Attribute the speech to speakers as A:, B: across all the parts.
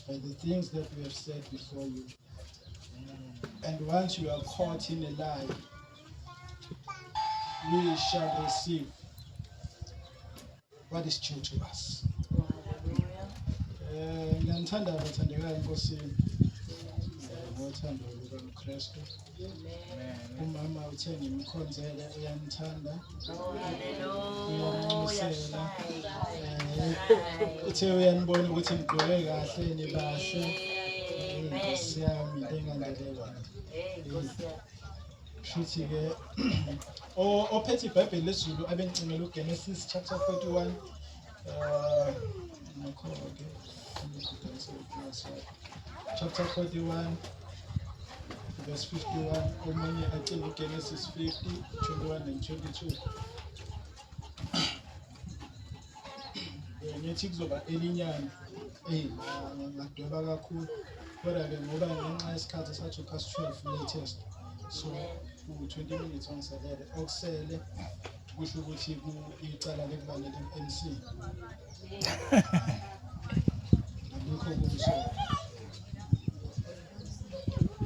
A: by the things that we have said before you. And once you are caught in a lie, we shall receive what is due to us. Ngiyanithanda bathandekayo eNkosini. Ngothando lukaKristu. Umama uthe ngimkhonzele uyanithanda. Uyanxusela. Uthe uyanibona ukuthi nigqoke kahle nibahle. Nkosi yami into engandelelwa. Shuthi ke ophethe iBhayibheli lesiZulu abengicingela uGenesis chapter 41 nakho ke chapter 41 verse 51 omunye acinga uGenesis 50 21 and 22. Ngithi kuzoba elinyana eyi ngadweba kakhulu kodwa-ke ngoba ngenxa yesikhathi sathi past 12 latest, so u-20 minutes ongiselele okusele kusho ukuthi icala lekubalele MC alikho kumsolo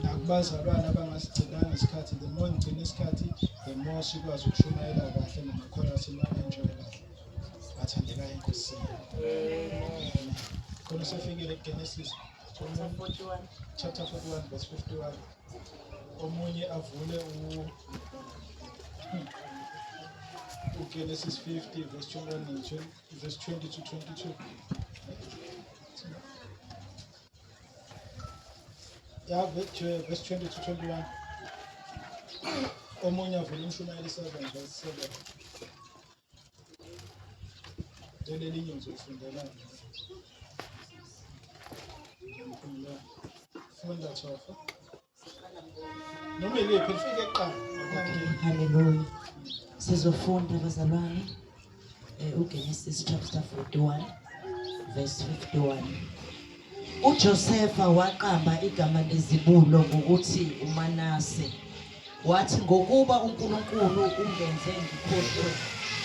A: nakubazalwane abangasigcinanga isikhathi. The more ngigcina isikhathi, the more sikwazi ukushumayela kahle namakhorasi ma-enjoy kahle. Bathandekayo eNkosini, khona sefikile kuGenesis chapter 41 verse 51. Omunye avule uGenesis 50 verse 21 and 20, verse 20 to 22. Ya, verse 20 to 21. Omunye avule uMshumayeli 7 verse 7. Leli elinye ngizofundela. Funda Thofa. Noma iliphi lifike kuqala.
B: Hallelujah. Sizofunda bazalwane uGenesis chapter 41 verse 51. UJosefa waqamba igama lezibulo ngokuthi uManase. Wathi, ngokuba uNkulunkulu ungenze ngikhohlwe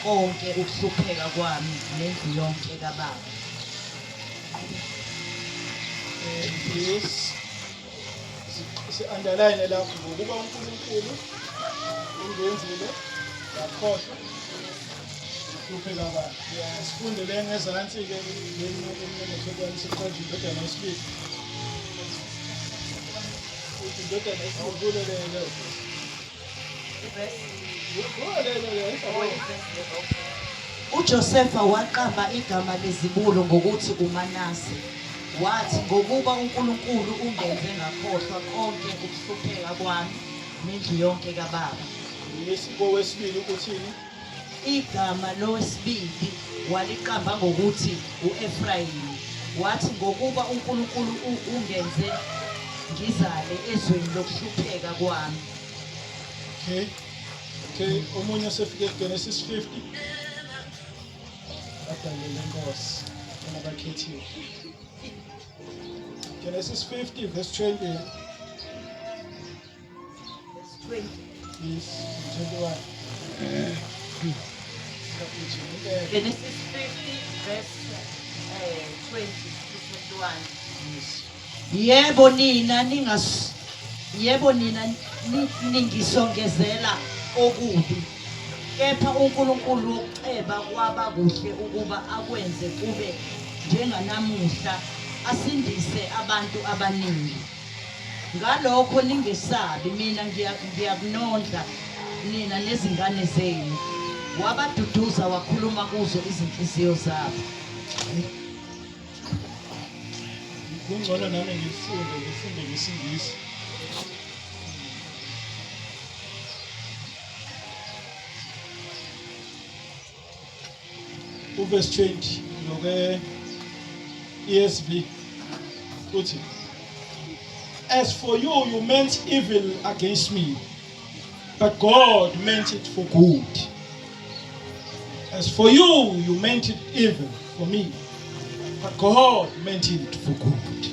B: konke ukuhlupheka kwami nendlu yonke kababa.
A: Yes. Si-underline lapho, ngokuba uNkulunkulu ungenzile ngakhohlwa ukuhlupheka kwami. Sifunde le ngezansi-ke le siqonje indodana yesibili. Indodana yesibili kulo le kulo le
B: UJosefa waqamba igama lezibulo ngokuthi uManase. Wathi, ngokuba uNkulunkulu ungenze ngakhohlwa konke ukuhlupheka kwami nendlu yonke kababa.
A: Yes, kowesibili uthini?
B: Igama lowesibili waliqamba ngokuthi uEfrayimi. Wathi, ngokuba uNkulunkulu ungenze ngizale ezweni lokuhlupheka kwami.
A: Okay, omunye osefike Genesis 50. Badalele inkosi abakhethiwe. Genesis 50 verse 20.
B: Verse 20.
A: Yes, 21.
B: Genesis 50 verse 20 to 21.
A: Yes.
B: Yebo nina ningisongezela okubi, kepha uNkulunkulu wokuceba kwaba kuhle ukuba akwenze kube njenganamuhla, asindise abantu abaningi. Ngalokho ningesabi, mina ngiyakunondla nina nezingane zenu. Wabaduduza, wakhuluma kuzo izinhliziyo zabo.
A: Kungcono nami ngifunde ngesiNgisi. Uverse 20 loke ESV uthi, "As for you, you meant evil against me, but God meant it for good." As for you, you meant it evil for me, but God meant it for good.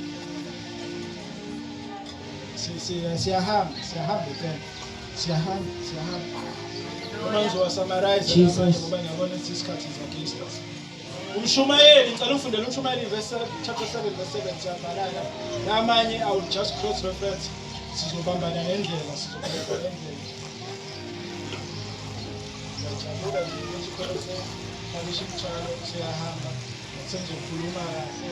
A: Siyahamba, siyahamba impela. Siyahamba, siyahamba. Uma ngizowa-summarize
B: Jesus.
A: ngoba ngiyabona ukuthi isikhathi is against us. Umshumayeli, ngicela ufundele umshumayeli verse chapter 7 verse 7 siyavalana. Namanye I will just cross reference. Sizobambana ngendlela, sizobambana ngendlela. Ngiyajabula nje ukuthi khona sefakisha imithwalo siyahamba. Sengizokhuluma kahle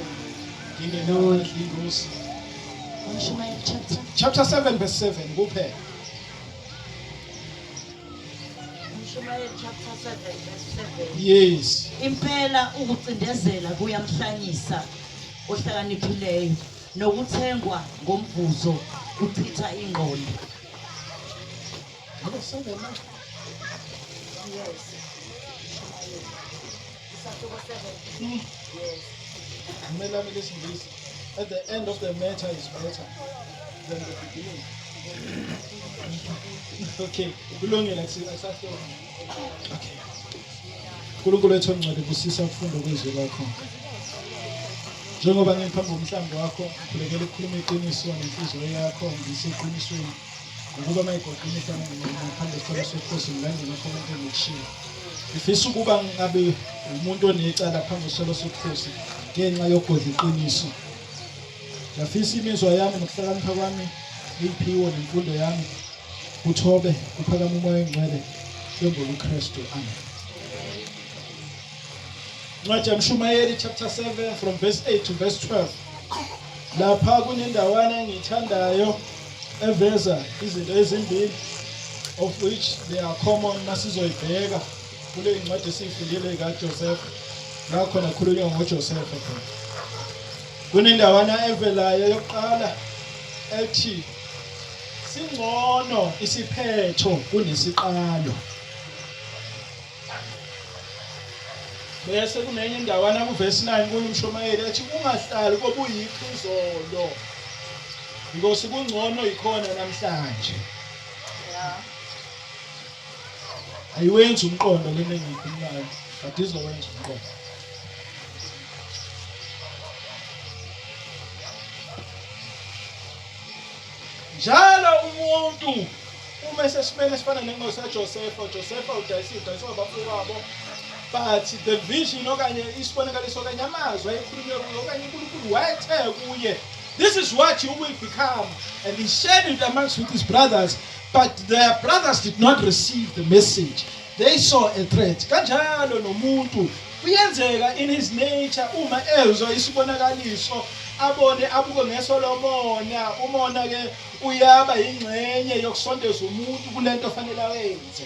A: ngingenadlingosi.
B: Umshumayeli chapter
A: Chapter 7 verse 7 kuphela.
B: Umshumayeli chapter 7 verse 7.
A: Yes.
B: Impela ukucindezela kuyamhlanyisa ohlakaniphileyo nokuthengwa ngomvuzo kuchitha ingqondo.
A: Yebo 7 na.
B: Yes. Isahluko 7. Yes.
A: Kumele lami lesingisi. At the end of the matter is better than the beginning. Okay, kulungile akusahluka. Okay. uNkulunkulu wethu ongcwele busisa ukufunda kwezwi lakho. Njengoba ngiphambi komhlambi wakho, ngikhulekela ukukhuluma iqiniso nenhliziyo yakho ngiseqinisweni. Ngokuba mayigoqa imihla ngaphambi kwesihlalo sobukhosi ngilandele ngakho konke engikushilo. Ngifisa ukuba ngabe umuntu onecala phambi kwesihlalo sobukhosi ngenxa yokugodla iqiniso. Ngiyafisa imizwa yami nokuhlakanipha kwami, iy'phiwo nemfundo yami kuthobe kuphakama umoya oyingcwele kwembula uKristu. Amen. Incwadi yaMshumayeli chapter 7 from verse 8 to verse 12. Lapha kunendawana engiyithandayo eveza izinto ezimbili of which they are common masizoyibheka kule incwadi esiyifundile kaJoseph la khona khulunywa ngoJoseph khona. Kunendawana evelayo yokuqala ethi singcono isiphetho kunesiqalo. Bese kunenye indawana kuvesi 9 kuye umshumayeli ethi ungahlali kobuyikho izolo because kungcono yikhona namhlanje. Ayiwenzi umqondo lento engiyikhulumayo but izowenza umqondo. Njalo umuntu uma esesimeni esifana nengosi kaJosefa, uJosefa udayisiwe, udayiswa abafowabo but the vision okanye isibonakaliso okanye amazwi ayekhulunywe kuye okanye uNkulunkulu wayethe kuye this is what you will become and he shared it amongst with his brothers but their brothers did not receive the message they saw a threat kanjalo nomuntu kuyenzeka in his nature uma ezwa isibonakaliso abone abuke ngeso lomona umona ke uyaba ingxenye yokusondeza umuntu kulento ofanele ayenze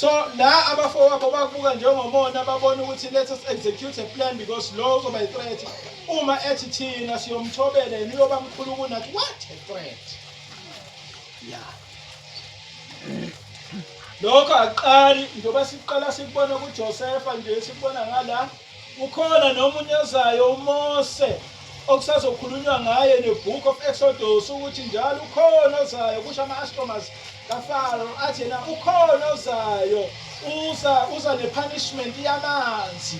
A: so la abafowabo bakubuka njengomona babona ukuthi let us execute a plan because lo uzoba i-threat uma ethi thina siyomthobela yena uyoba mkhulu kunathi what a threat yeah lokho akuqali njengoba siqala sikubona kuJosefa nje sikubona ngala ukhona nomunye ozayo uMose okusazokhulunywa ngaye ne-book of Exodus ukuthi njalo ukhona ozayo kusho ama-astronomers kaFaro athi yena ukhona ozayo uza uza ne-punishment yamanzi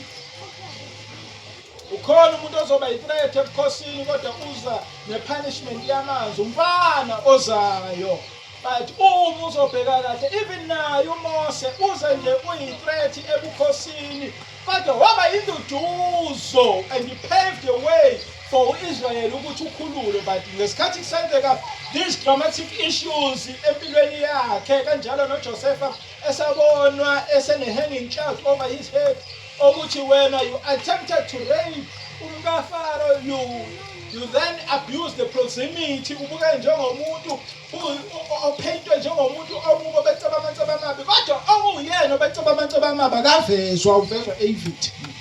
A: ukhona umuntu ozoba yi-threat ebukhosini kodwa uza ne-punishment yamanzi umfana ozayo but uma uzobheka kahle even naye uMose uze nje uyi-threat ebukhosini kodwa waba induduzo and he paved the way for u-Israel ukuthi ukhululwe but ngesikhathi kusenzeka these dramatic issues empilweni yakhe kanjalo noJosepha esabonwa esene-hanging cloud over his head okuthi wena you attempted to rape umkaFaro you you then abuse the proximity ubuke njengomuntu opheyintwe njengomuntu omubi obeceba amacebo amabi kodwa okuwuyena obeceba amacebo amabi akavezwa uvezwa eyivictim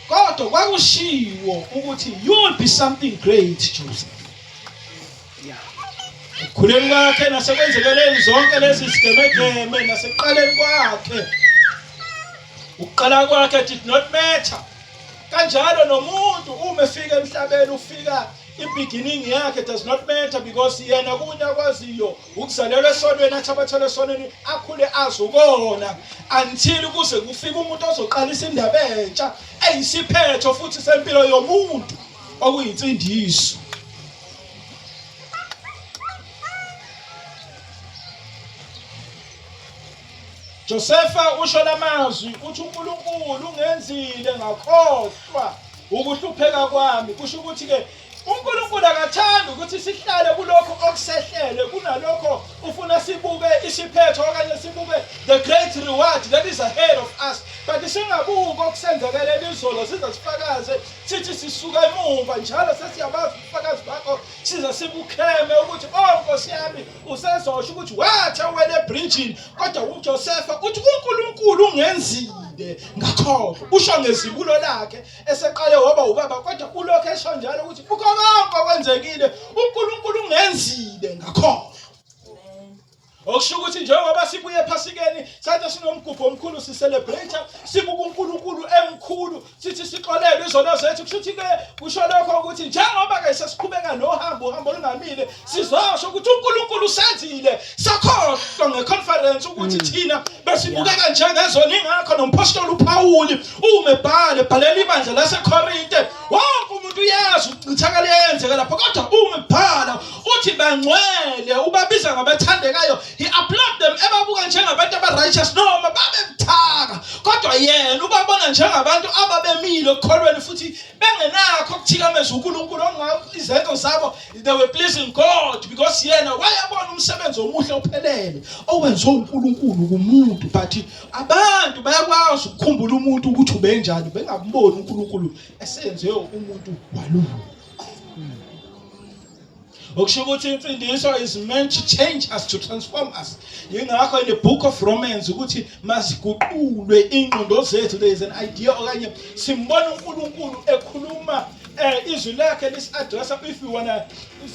A: kodwa kwakushiwo ukuthi you will be something great Joseph yeah ekukhuleni kwakhe nasekwenzekeleni zonke lezi zigemegeme nasekuqaleni kwakhe ukuqala kwakhe did not matter kanjalo nomuntu uma efika emhlabeni ufika i-beginning yakhe does not matter because yena kunye akwaziyo ukuzalelwa esonweni athabathelwe esonweni akhule azi ukona until kuze kufike umuntu ozoqalisa indaba entsha eyisiphetho futhi sempilo yomuntu okuyinsindiso Josefa usho lamazwi uthi uNkulunkulu ungenzile ngakhohlwa ukuhlupheka kwami. Kusho ukuthi ke uNkulunkulu akathandi ukuthi sihlale kulokho okusehlele, kunalokho ufuna sibuke isiphetho okanye sibuke the great reward that is ahead of us, but singabuki okusenzekele izolo size sifakaze sithi sisuka emuva njalo sesiyabazi ubufakazi bakho, size sibukheme ukuthi oh Nkosi yami usezosho ukuthi wathe wele ebridgini. Kodwa uJosefa uthi uNkulunkulu ungenzile ngakhohlwa, usho ngezibulo lakhe eseqale waba ubaba, kodwa ulokhu esho njalo ukuthi kukho konke okwenzekile uNkulunkulu ungenzile ngakhohlwa. Okusho ukuthi njengoba sibuye ephasikeni sathi sinomgubho omkhulu, si-celebrate, sibuka uNkulunkulu emkhulu, sithi sixolelwe izono zethu. Kusho ukuthi ke kusho lokho ukuthi njengoba ke sesiqhubeka nohambo, uhambo olungamile, sizosho ukuthi uNkulunkulu usenzile sakhohlwa ngeconference ukuthi thina besibukeka njengezona. Ingakho nompostoli uPaul uma ebhale bhalela ibandla laseKorinte, wonke umuntu uyazi ukuchithakala eyenzeka lapho, kodwa uma ebhala uthi bangcwele, ubabiza ngabathandekayo, he applaud them, ebabuka njengabantu aba-righteous noma babebuthaka, kodwa yena ubabona njengabantu ababemile ekukholweni futhi bengenakho ukuthikameza uNkulunkulu, ongayo izenzo zabo they were pleasing God, because yena wayebona umsebenzi omuhle ophelele owenziwe uNkulunkulu kumuntu. But abantu bayakwazi ukukhumbula umuntu ukuthi ubenjani, bengamboni uNkulunkulu esenze umuntu walunga. Okusho ukuthi insindiso is meant to change us, to transform us. Yingakho in the book of Romans ukuthi masiguqulwe ingqondo zethu, there is an idea okanye simbona uNkulunkulu ekhuluma izwi lakhe lisi-addressa if we wanna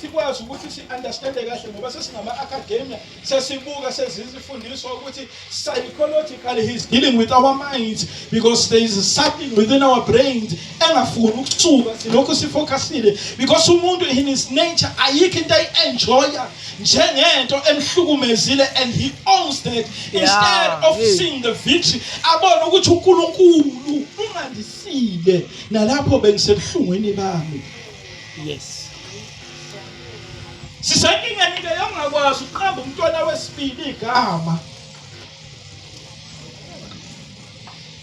A: sikwazi ukuthi si-understande kahle, ngoba sesingama-academia, sesibuka sezizifundiswa ukuthi psychologically he's dealing with our minds, because there is something within our brains engafuni ukusuka silokhu sifocusile, because umuntu in his nature ayikho into ayi-enjoya njengento emhlukumezile, and he owns that instead of seeing the victory, abone ukuthi uNkulunkulu ungandisile nalapho bengisebuhlungwini bami. Sisenkingeni ke yongakwazi ukuqamba umntwana wesibili igama.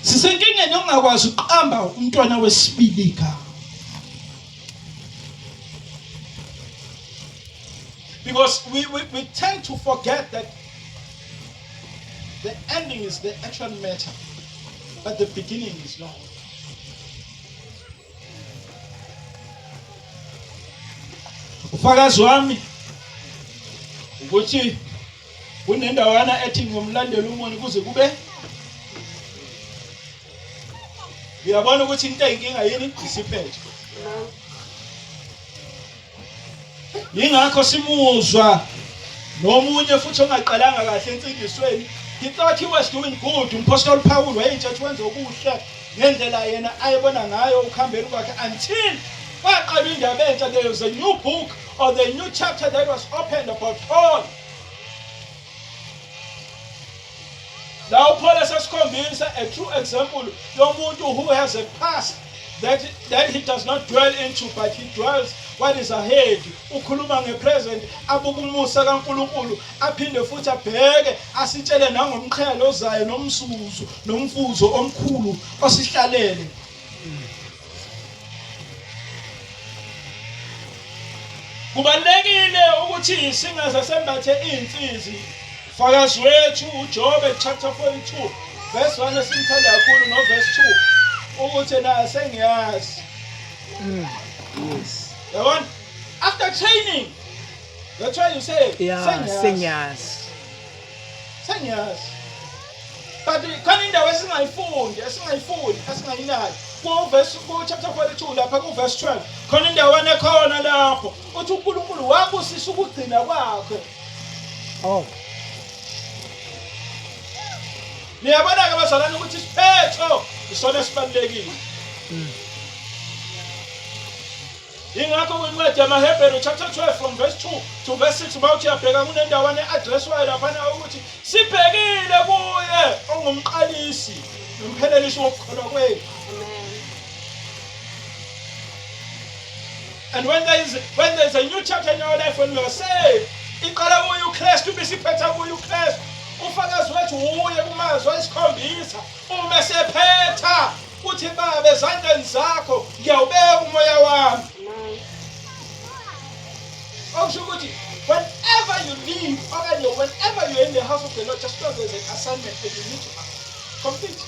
A: Sisenkingeni yokungakwazi ukuqamba umntwana wesibili igama, because we tend to forget that the ending is the actual matter, but the beginning is not. Ufakazi wami ukuthi kunendawana ethi ngomlandela umoni kuze kube uyabona ukuthi into eyinkinga yini isiphetho. Yingakho simuzwa nomunye futhi ongaqalanga kahle ensindisweni, he thought he was doing good. Umpostoli Paul wayeyitshethi wenza okuhle ngendlela yena ayebona ngayo ukuhambeni kwakhe, until kwaqala indaba entsha. There was a new book or the new chapter that was opened about Paul. La uPaul esesikhombisa a true example yomuntu who has a past that he does not dwell into, but he dwells what is ahead. Ukhuluma ngepresent, abuka umusa kaNkulunkulu, aphinde futhi abheke asitshele nangomqhele ozayo nomsuzu nomfuzo omkhulu osihlalele. Kubalulekile ukuthi singaze sembathe iy'nsizi. Fakazi wethu uJobe chapter 42 verse 1 esimthanda kakhulu no verse 2 ukuthi na sengiyazi. Yabona? After training, that's why you say sengiyazi.
C: Sengiyazi.
A: Sengiyazi. But khona indawo esingayifundi, esingayifuni, esingayinaki. Ku verse ku chapter 42 lapha ku verse 12 khona indawana ekhona lapho uthi uNkulunkulu wabusisa ukugcina kwakhe.
C: Oh.
A: Niyabona ke bazalwane ukuthi isiphetho isona esibalulekile. Ingakho kwincwadi yamaHebheru chapter 12 from verse 2 to verse 6 uma uthi uyabheka kunendawana e-addresswayo laphana ukuthi sibhekile kuye ongumqalisi nomphelelisi wokukholwa kwethu. And when there is a new chapter in our life when we are saved, iqala kuye uKristu, bisiphetha kuye uKristu. Ufakazi wethu wuye kumazwi ayisikhombisa. Uma esephetha uthi baba ezandleni zakho ngiyawubeka umoya wami. Okusho ukuthi whenever you leave okanye whenever you're in the house of the Lord, just know there's an assignment that you need to complete.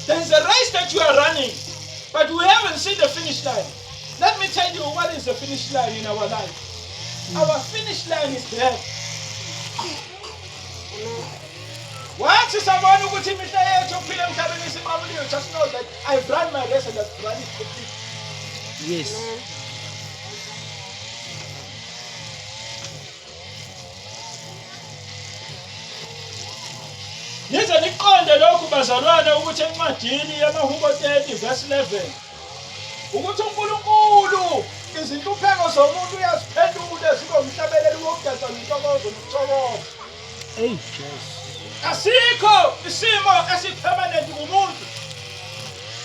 A: There's a race that you are running, but we haven't seen the finish line. Let me tell you what is the finish line in our life. Our finish line is death. Once sabona ukuthi imihla yethu yokuphila emhlabeni isinqamuliwe, just know that I've run my race and I've run it completely. Nize niqonde lokhu bazalwane ukuthi encwadini yamaHubo 30 verse 11 ukuthi uNkulunkulu izinhlupheko zomuntu uyaziphendula zibe umhlabeleli wokudansa nentokozo nokuthokoza.
C: Hey Jesu.
A: Asikho isimo esipermanent kumuntu.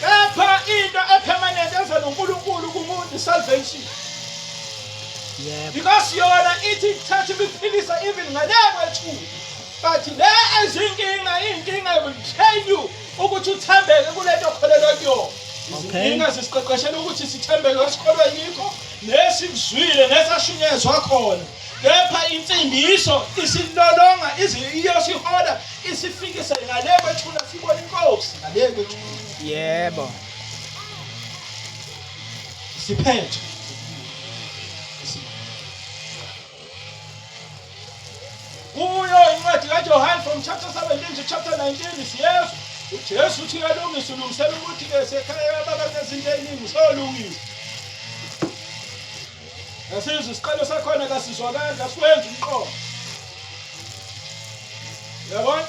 A: Kepha into epermanent eza noNkulunkulu kumuntu salvation. Because yona ithi kuthatha ibiphilisa even ngale kwethu. But le ezinkinga inkinga will train you ukuthi uthembeke kulento okholelwa kuyona. Izinkinga zisiqeqeshela ukuthi sithembeke esikholwa yikho nesikuzwile nesashunyezwa khona. Kepha insindiso isilolonga iyosihola isifikise ngale kwethuna sibone inkosi ngale kwethuna.
C: Yebo.
A: Siphetho. Kuyo incwadi kaJohane from chapter 17 to chapter 19 siyezwa uJesu uthi uyalungisa ulungisela ukuthi ke sekhaya baba kunezinto eziningi useyolungisa. Asizwe isiqalo sakhona kasizwakali kasiwenzi umqondo. Uyabona?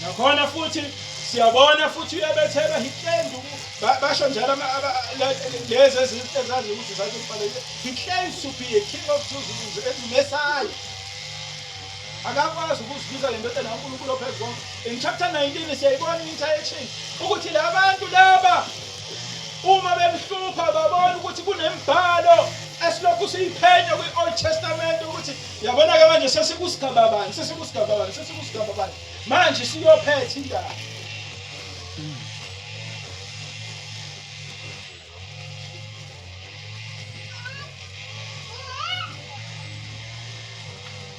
A: Nakhona futhi siyabona futhi uyabethelwa he claimed basho njalo lezi ezinto ezazi ukuthi zathi kufanele he claims to be a king of Jews as Messiah. Akakwazi ukuzibiza le ndodana kaNkulunkulu ophezu konke. In chapter 19 siyayibona i-interaction ukuthi labantu laba uma bemhlupha babona ukuthi kunemibhalo esilokhu siyiphenya kwi-Old Testament ukuthi yabona-ke manje sesikusigaba bani sesikusigaba bani sesikusigaba bani manje siyophetha indaba.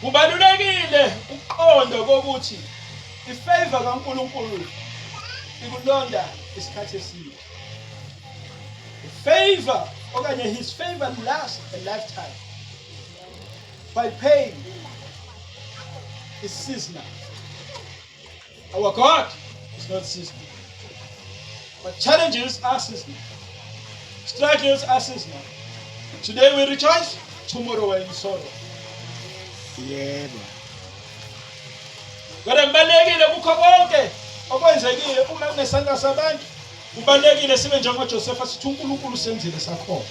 A: Kubalulekile ukuqonda kokuthi ifavor kaNkulunkulu ikulonda isikhathi eside. Favor okanye his favor lasts a lifetime. By pain is seasonal. Our God is not seasonal. But challenges are seasonal. Struggles are seasonal. Today we rejoice, tomorrow we're in sorrow.
C: Yebo.
A: Kodwa kubalulekile kukho konke okwenzekile uma kunesandla sabantu kubalulekile sibe njengoJosefa sithi uNkulunkulu senzile sakhona.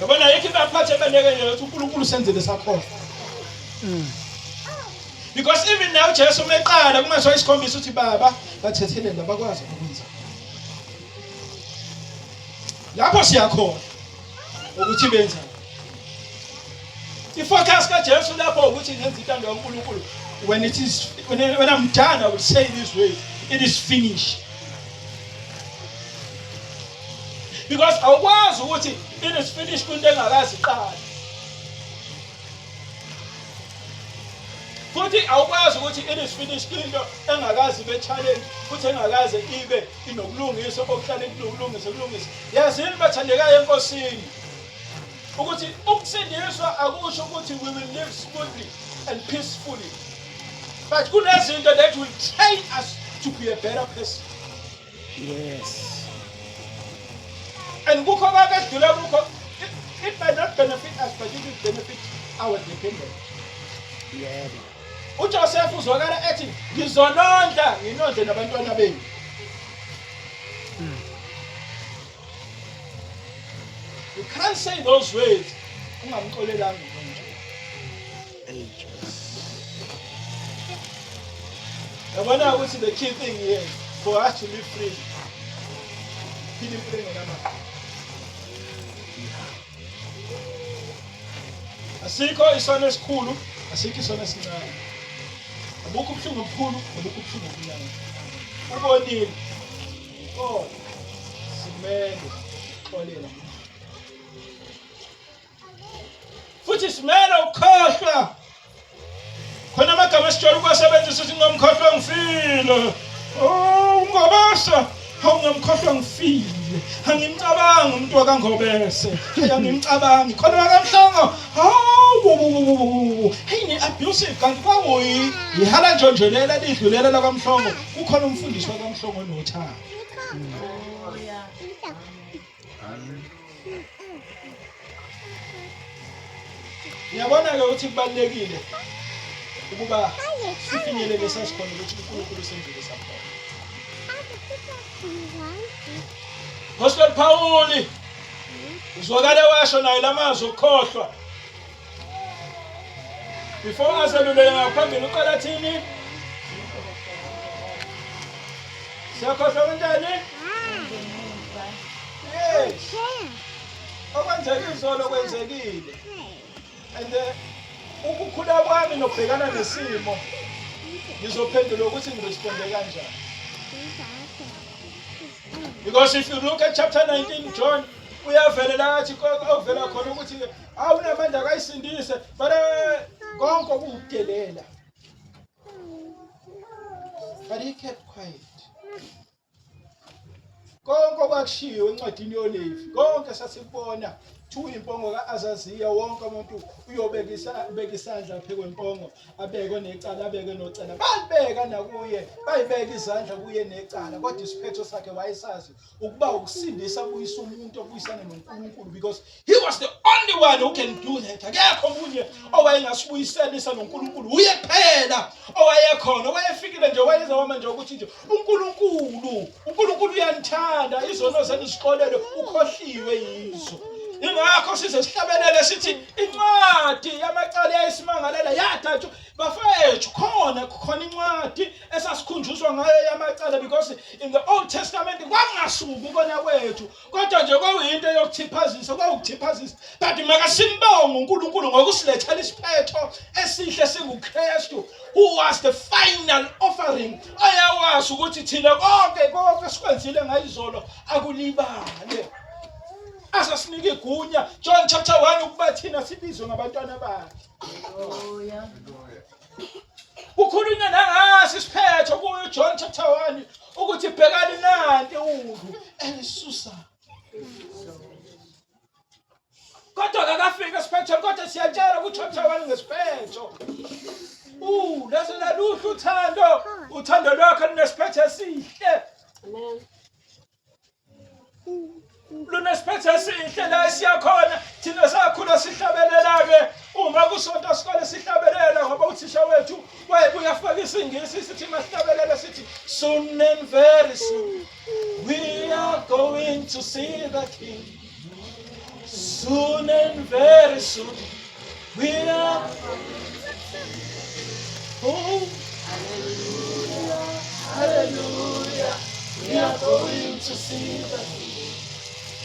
A: Yabona ayikho into aphathe ebaluleke nje ukuthi uNkulunkulu senzile sakhona. Because even now Jesu meqala kungasho isikhombisa ukuthi baba bathethelele abakwazi ukwenza. Lapho siyakhona ukuthi benza. Ifocus kaJesu lapho ukuthi ngenza intando kaNkulunkulu. When it is when I'm done I will say this way it is finished. Because awukwazi ukuthi it is finished kwinto engakazi iqale. Futhi awukwazi ukuthi it is finished into engakazi ibe challenge futhi engakaze ibe inokulungisa okuhlale kulungisa kulungisa. Yazini bathandekayo eNkosini ukuthi ukusindiswa akusho ukuthi we will live smoothly and peacefully. But kunezinto that will train us to be a better person.
C: Yes.
A: And kukho konke esidlula kukho it might not benefit us but it will benefit our dependents.
C: Yebo.
A: uJoseph uzwakala ethi ngizonondla nginondle nabantwana benu. You can't say those words ungamxolelanga umuntu.
C: Hey Jesu.
A: Yabona ukuthi the key thing here for us to live free. Phila impilo engenamali. Asikho isono esikhulu, asikho isono esincane. Abukho ubuhlungu obukhulu, abukho ubuhlungu obuncane. Ubonile. Kodwa simele xolela. Futhi simele ukukhohlwa. Khona amagama esijwayele ukuwasebenzisa ukuthi ngomkhohlwa ngifile. Oh, ungobese. Hawu ngamkhohlwa ngifile. Angimcabangi umuntu wakangobese. Hey angimcabangi. Khona wakamhlongo. Hawu. Hey ni abusive kanti kwakuyi ihala njonjolela lidlulela lakwamhlongo. Kukhona umfundisi wakamhlongo nothando. Ngiyabona-ke ukuthi kubalulekile ukuba sifinyelele sasikhona ukuthi uNkulunkulu usenzile sakhona. Apostoli Pawuli uzwakale washo naye lamazwi okukhohlwa. Before aselulele ngaphambili uqala thini? Siyakhohlwa kanjani? Yes. Okwenzeka izolo kwenzekile. And eh, ukukhula kwami nokubhekana nesimo ngizophendula ukuthi ngiresponde kanjani. Because if you look at chapter 19 John uyavela la athi ovela khona ukuthi awunamandla akayisindise but eh, konke okuwukudelela. But he kept quiet. Konke okwakushiwo encwadini yoLevi, konke sasikubona kuthiwa impongo ka-Azaziya, wonke umuntu uyobeka beka isandla phe kwempongo, abeke necala, abeke nocala. Balibeka nakuye, bayibeka izandla kuye necala, kodwa isiphetho sakhe wayesazi ukuba ukusindisa abuyise umuntu obuyisane noNkulunkulu because He was the only one who can do that. Akekho omunye owayengasibuyiselisa noNkulunkulu. Uye kuphela owayekhona, owayefikile nje wayezawama nje ukuthi nje uNkulunkulu, uNkulunkulu uyanithanda, izono zenu zixolelwe, ukhohliwe yizo. Ingakho size sihlabelele sithi incwadi yamacala yayisimangalela yadatshwa bafethu khona khona incwadi esasikhunjuzwa ngayo yamacala because in the Old Testament kwakungasuki ukona kwethu kodwa nje kwakuyinto yokuthiphazisa kwawukuthiphazisa but makasimbonge uNkulunkulu ngokusilethela isiphetho esihle singuKristu who was the final offering ayawazi ukuthi thina konke konke sikwenzile ngayizolo akulibale asasinika igunya John chapter 1 ukuba thina sibizwe ngabantwana bakhe
B: Hallelujah.
A: Kukhulunywa nangasi isiphetho kuyo John chapter 1 ukuthi bhekani nanti iwundlu elisusa. Kodwa akakafika esiphethweni kodwa siyatshela ku chapter 1 ngesiphetho. Leso laluhle uthando, uthando lwakhe lunesiphetho esihle.
D: Amen.
A: Lunesiphetho esihle la esiyakhona thina sakhula sihlabelela-ke uma kusonto sikole sihlabelela ngoba uthisha wethu wayebuye afake isingisi sithi masihlabelele sithi soon and very soon we are going to see the king soon and very soon we are oh hallelujah hallelujah we are going to see the king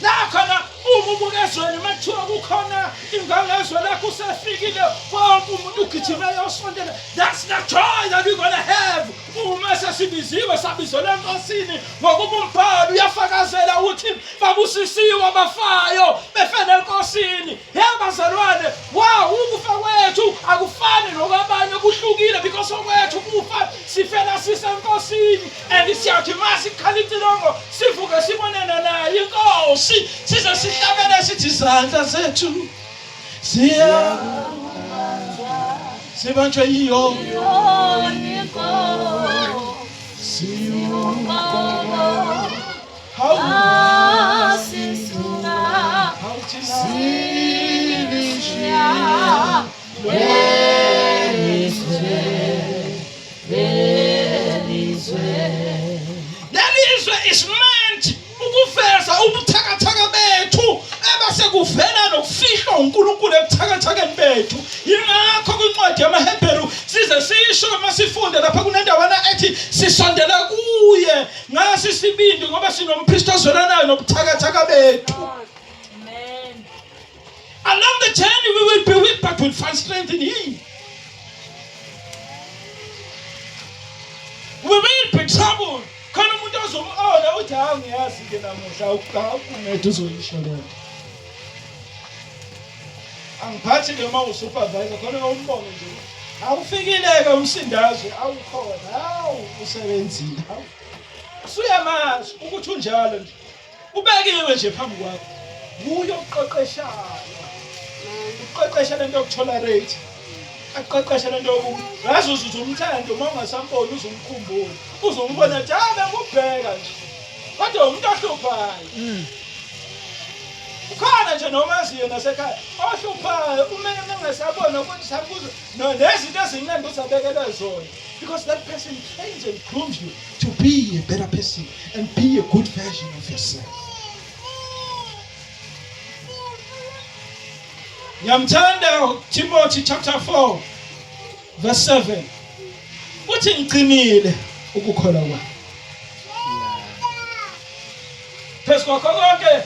A: la khona uma ubuka ezweni uma kuthiwa kukhona ingangezwe lakho usefikile wonke umuntu ugijima eyosondela that's the joy that we're gonna have uma sesibiziwe sabizelwa enkosini ngokuba umbhalo uyafakazela ukuthi babusisiwe abafayo befele enkosini Hey bazalwane, wow ukufa kwethu akufani nokwabanye kuhlukile because okwethu kufa sifela sisenkosini and siyathi masikhala icilongo sivuke sibonene naye inkosi size sihlabele sithi izandla zethu siya sibanjwe yiyo Lelizwe is meant ukuveza ubuthakathaka bethu ebese kuvela nokufihlwa uNkulunkulu ebuthakathakeni bethu. Yingakho kwincwadi yamaHebheru size sisho uma sifunde lapha kunendawana ethi sisondela kuye Ngasi isibindi ngoba sinompristi ozwelanayo nobuthakathaka bethu.
B: Amen.
A: Along the journey we will be weak but we'll find strength in him. We will be troubled. Khona umuntu ozomona uthi hawu ngiyazi ke namuhla awukumede uzoyisho le nto. Angiphathi ke uma usupervisor khona umbonge nje. Awufikile ke umsindazwe awukhona. Hawu usebenzile. Hawu. Usuyamazi ukuthi unjalo nje. Ubekiwe nje phambi kwakho. Nguye oqeqeshayo. Uqeqesha lento yokutolerate. Aqeqesha lento yoku ngazi uzuze umthande uma ungasamboni uzumkhumbula. Uzombona nje abe kubheka nje. Kodwa umuntu ohluphayo. Ukhona nje noma aziyo nasekhaya ohluphayo umele mengasabona ukuthi sakuzo no nezinto ezimnandi uzabekelwe zona because that person trains and grooms you to be a better person and be a good version of yourself. Ngiyamthanda Timothy chapter 4 verse 7. Uthi ngigcinile ukukholwa kwami. Phezu kwakho konke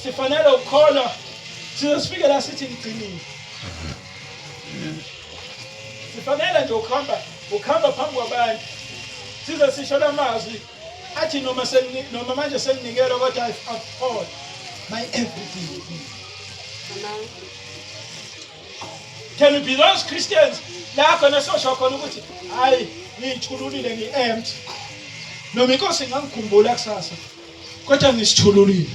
A: sifanele ukukholwa size sifike la sithi ngigcinile. Sifanele nje ukuhamba ukuhamba phambi kwabantu size sisho lamazwi athi noma sengini noma manje senginikelwa kodwa I've poured my everything. Can we be those Christians la khona sosho khona ukuthi hayi ngiyithululile ngi-empty noma inkosi ingangikhumbula kusasa kodwa ngisithululile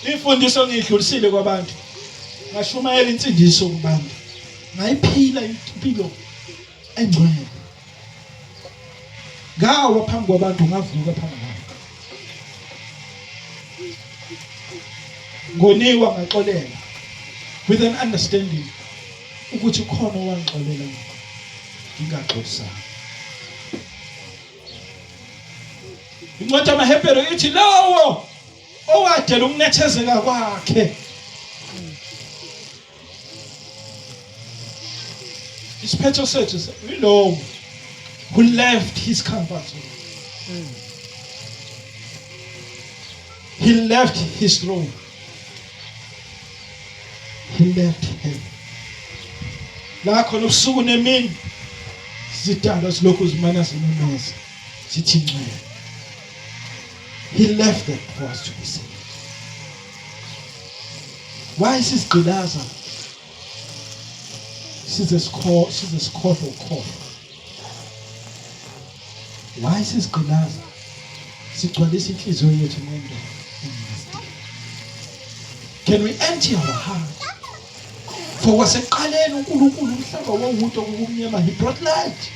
A: imfundiso ngiyidlulisile kwabantu ngashumayela insindiso kubantu ngayiphila impilo engcwele ngawa phambi kwabantu ngavuka phambi kwabo ngoniwa ngaxolela with an understanding ukuthi khona owangixolela ngingaxolisanga Incwadi yamaHebheru ithi lowo owadela ukunethezeka kwakhe isiphetho sethu yilowo who left his comfort zone. He left his throne. He left heaven. La khona ubusuku nemini zidalwa zilokhu zimana zimemeza zithi ngcwele. He left that for us to be saved. Why sizigqilaza size sikho size sikhohlwe ukukhohlwa? Why sizigqilaza sigcwalisa inhliziyo yethu ngento engenasidingo? Can we empty our heart? For kwasekuqaleni uNkulunkulu umhlaba wawuwuto kumnyama he brought light.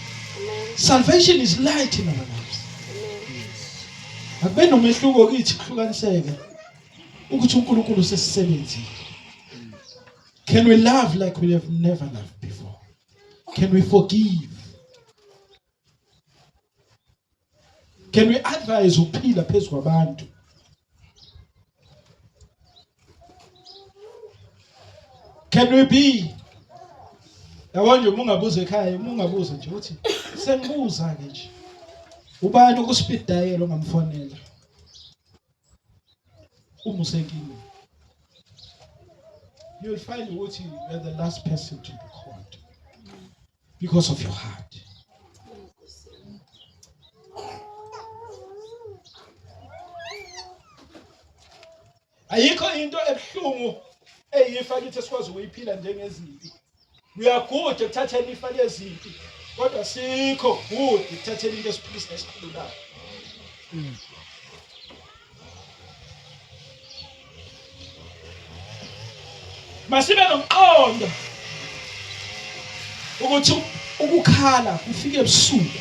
A: Salvation is light in our lives. Akube nomehluko kithi kuhlukaniseke ukuthi uNkulunkulu usesisebenzile. Can we love like we have never loved before? Can we forgive? Can we advise ukuphila phezu kwabantu? Can we be Yabo nje uma ungabuza ekhaya, uma ungabuza nje uthi sengibuza ke nje. Ubani ku speed dial ongamfonela? Uma usenkingeni. You'll find ukuthi you're the last person to be called because of your heart. Ayikho into ebuhlungu eyifa kithi esikwazi ukuyiphila njengezimpi. We are good ekuthatheni ifa lezimpi kodwa sikho good ekuthatheni into esiphilisa esikhululayo. Masibe nomqondo ukuthi ukukhala kufike ebusuku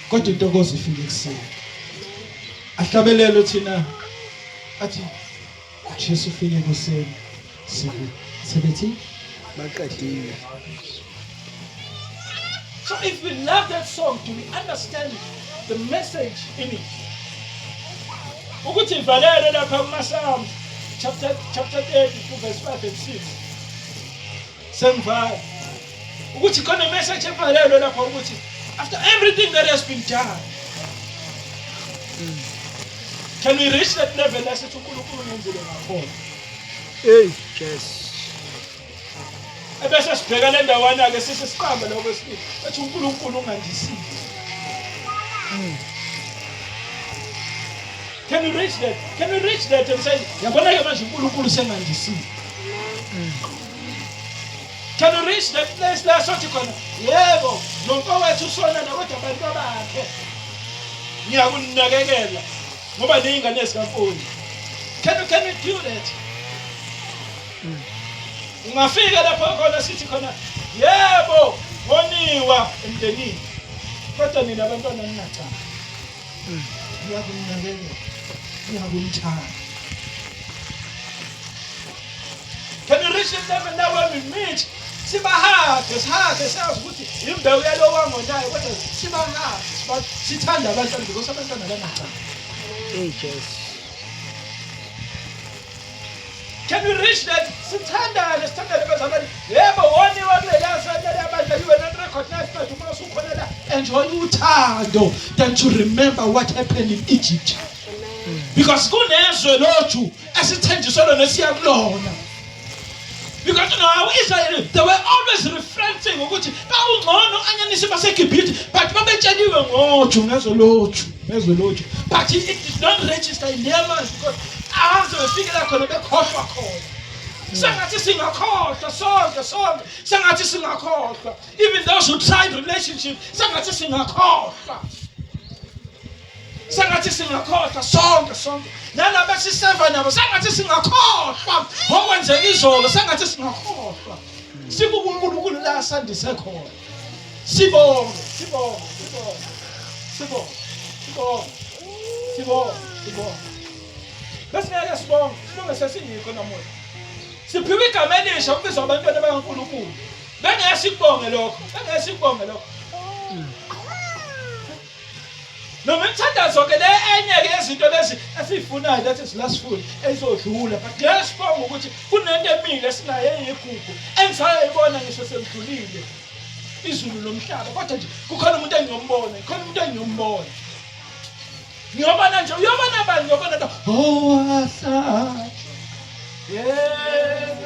A: kodwa intokozo ifike ekuseni. Ahlabelele thina athi Jesu ufike ekuseni sebethi
C: baqedile.
A: So if we love that song, do we understand the message in it? Ukuthi ivalele lapha kumaSalms chapter 30 verse 5 and 6. Sengivala. Ukuthi khona message evalelwe lapha ukuthi after everything that has been done. Can we reach that level la sithi uNkulunkulu ungenzile ngakhona?
C: Hey, Jesu.
A: Ebese sibheka le ndawana ke sisi siqambe lokho kwesibili. Ethi uNkulunkulu ungandisile. Can we reach that? Can we reach that and say, yabona ke manje uNkulunkulu sengandisile. Can we reach that place la sothi khona yebo nomfowethu usona kodwa abantu abakhe ngiyakunakekela ngoba neyingane zikaMfoni. Can we do that? Ungafika lapho khona sithi khona yebo ngoniwa emndenini kodwa nina abantwana ningacala. Ngiyakunakekela, ngiyakunithanda. Can you reach the level now when we meet? Sibahage, sihage, siyazi ukuthi imbewu yalo wangonayo kodwa sibahage, sithanda abantwana because abantwana banacala.
C: Hey, Jesu.
A: Can we reach that? Sithandane, sithandane bazalwane. Yebo, woniwa kuleliya leliya bandla, you were not recognized, but uma usukhona la, enjoy uthando than to remember what happened in Egypt. Because kunezwe lothu esithenjiswe lona esiya kulona. Because now Israel, they were always referencing ukuthi bawungcono anyanisi baseGibhithe, but babetsheliwe ngoju ngezwe lothu, ngezwe lothu. But it did not register in their minds because abaze befikela khona bekhohlwa khona. Sengathi singakhohlwa sonke sonke, sengathi singakhohlwa. Even those who tried relationship, sengathi singakhohlwa. Sengathi singakhohlwa sonke sonke. Nalaba esiseva nabo sengathi singakhohlwa okwenzeka izolo, sengathi singakhohlwa. Sibuke uNkulunkulu la sandise khona. Sibonge, sibonge, sibonge. Sibonge, sibonge. Sibonge, sibonge. Besingeke sibonge, sibonge sesingikho namuhla. Siphiwe igama elisha ukubizwa abantwana bakaNkulunkulu. Bengeke sikubonge lokho, bengeke sikubonge lokho. Noma imithandazo ke le enye ke yezinto lezi esiyifunayo, that is lastful, ezodlula, but ngeke sibonge ukuthi kunento emile esinayo eyigugu engisayibona ngisho sengidlulile izulu lomhlaba, kodwa nje kukhona umuntu engiyombona, kukhona umuntu engiyombona. Ngiyobona nje, uyobona bani? Ngiyobona lo owahlatshwa. Yebo.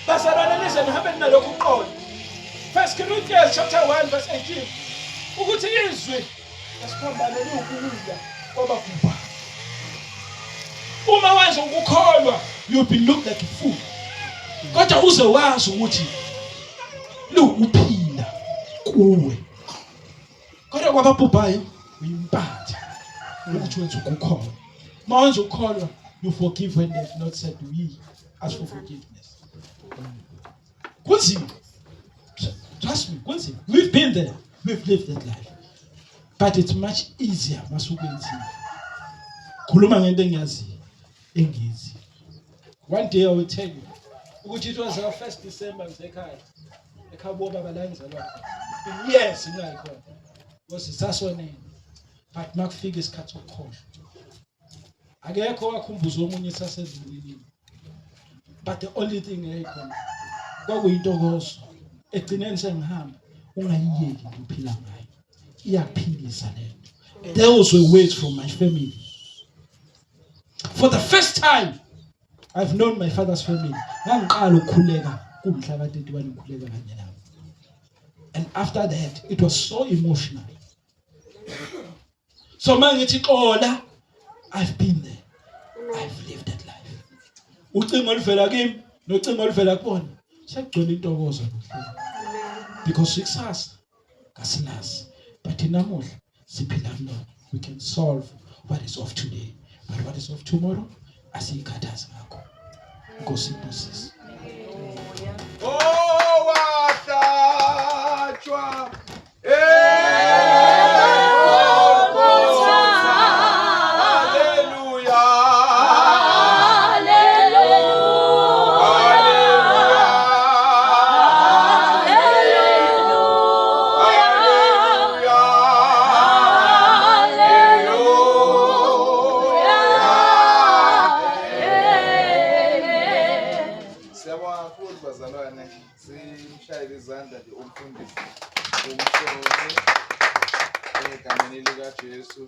A: Bazalwane, nize nihambe ninalokhu uqonda. First Corinthians chapter 1 verse 18 ukuthi izwi lesiphambano liwukuwula kwababhubhayo. Uma wenza ukukholwa, you'll be looked like a fool, kodwa uze wazi ukuthi liwukuphila kuwe, kodwa kwababhubhayo uyimpatha ukuthi wenza ukukholwa. Uma wenza ukukholwa, you forgive when they've not said we ask for forgiveness. Kunzima, trust me, kunzima. We've been there, we've lived that life, but it's much easier masukwenzile. Khuluma ngento engiyaziyo engiyiziyo. One day I will tell you ukuthi it was our first December ngisekhaya ekhaya bobaba la engizalwa khona. Yes, ngingayikhona because sasonene, but makufika isikhathi sokukholwa akekho wakhumbuza omunye sasedlulile, but the only thing eyayikhona kwakuyintokozo. Egcineni sengihamba, ungayiyeki into uphila ngayo, iyaphilisa lento. Those were words from my family. For the first time I've known my father's family, ngangiqala ukukhuleka kumhla ka-31, ngikhuleka kanye nabo, and after that it was so emotional. So mangithi xola, I've been there, I've lived that life. Ucingo oluvela kimi nocingo oluvela kubona sekugcwele intokozo nokuhleka, because ikusasa kasilazi, but namuhla siphila kulona. We can solve what is of today, but what is of tomorrow asiyikhathazi ngakho. Inkosi ibusise.
D: Owahlatshwa Haleluya, Haleluya, Haleluya, Haleluya. Simshayele izandla nje umfundisi uMsomi egameni likaJesu.